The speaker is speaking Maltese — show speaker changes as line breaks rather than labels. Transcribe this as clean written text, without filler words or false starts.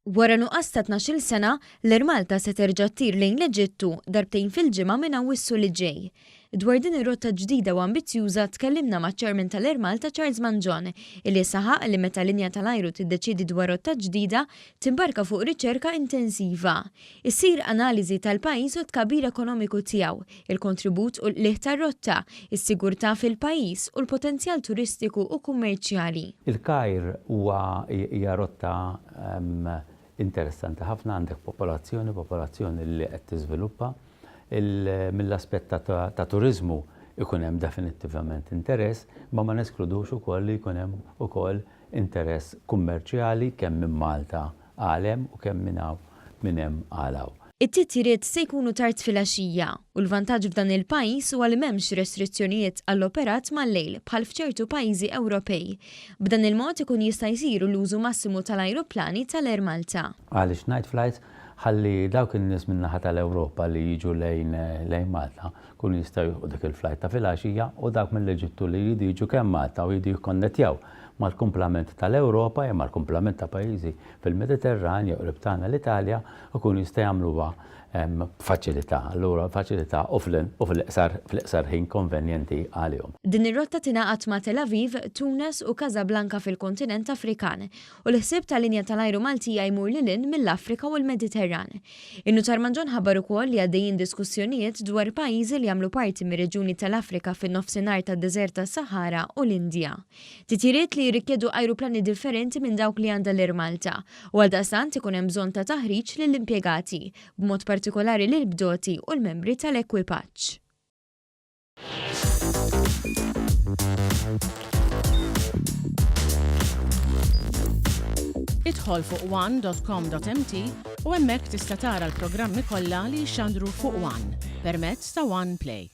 Wara nuqqas ta' 12-il sena, l-Air Malta se terġa' ttir lejn l-Eġittu darbtejn fil-ġimgħa minn Awwissu li ġej. Dwar din ir-rotta ġdida u ambizzjuża tkellimna maċ-Chairman tal-Air Malta Charles Mangion illi saħaq li meta linja tal-ajru tiddeċiedi dwar rotta ġdida timbarka fuq riċerka intensiva. Issir analiżi tal-pajjiż u t-tkabbir ekonomiku tiegħu, il-kontribut u l-qligħ tar-rotta, is-sigurtà fil-pajjiż u l-potenzjal turistiku u kummerċjali.
Il-Kajr huwa hija rotta interessanti ħafna, għandek popolazzjoni, popolazzjoni li qed tiżviluppa. Mill-aspett ta' turiżmu ikun hemm definittivament interess, imma ma neskludux ukoll li jkun hemm ukoll interess kummerċjali kemm minn Malta għal hemm u kemm minn hawn minn hemm għal hawn.
It-titjiriet se jkunu tard filgħaxija u l-vantaġġ f'dan il-pajjiż huwa li m'hemmx restrizzjonijiet għall-operat mal-lejl bħal f'ċertu pajjiżi Ewropej. B'dan il-mod ikun jista' jsir l-użu massimu tal-ajruplani tal-Air Malta.
Għaliex night flights? Ħalli dawk in-nies min-naħa tal-Ewropa li jiġu lejn lejn Malta jkunu jistgħu jieħu dik il-flight ta' filgħaxija u dawk mill-Eġittu li jridu jiġu kemm Malta u jridu jikkonnettjaw mal-kumplament tal-Ewropa jew mal-kumplament ta' pajjiżi fil-Mediterran jew qrib tagħna l-Italja jkunu jistgħu jagħmluha b'faċilità, allura faċilità u fl-iqsar fl-iqsar ħin konvenjenti għalihom.
Din ir-rotta tingħaqad ma' Tel Aviv, Tunes u Casablanca fil-kontinent Afrikan u l-ħsieb tal-linja tal-ajru Maltija jmur lil hinn mill-Afrika u l-Mediterran. In-Nutar Mangion ħabbar ukoll li għaddejjin diskussjonijiet dwar pajjiżi li jagħmlu parti mir-reġjuni tal-Afrika fin-Nofsinhar tad-Deżert tas-Saħara u l-Indja. Titjiriet li jirrikjedu ajruplani differenti minn dawk li għandha l-Air Malta u għaldaqstant ikun hemm bżonn ta' taħriġ lill-impjegati, b'mod partikolari lill-bdoti u l-membri tal-ekwipaġġ.
Idħol fuq one.com.mt u hemmhekk tista' tara l-programmi kollha li jixxandru fuq One permezz ta' One Play.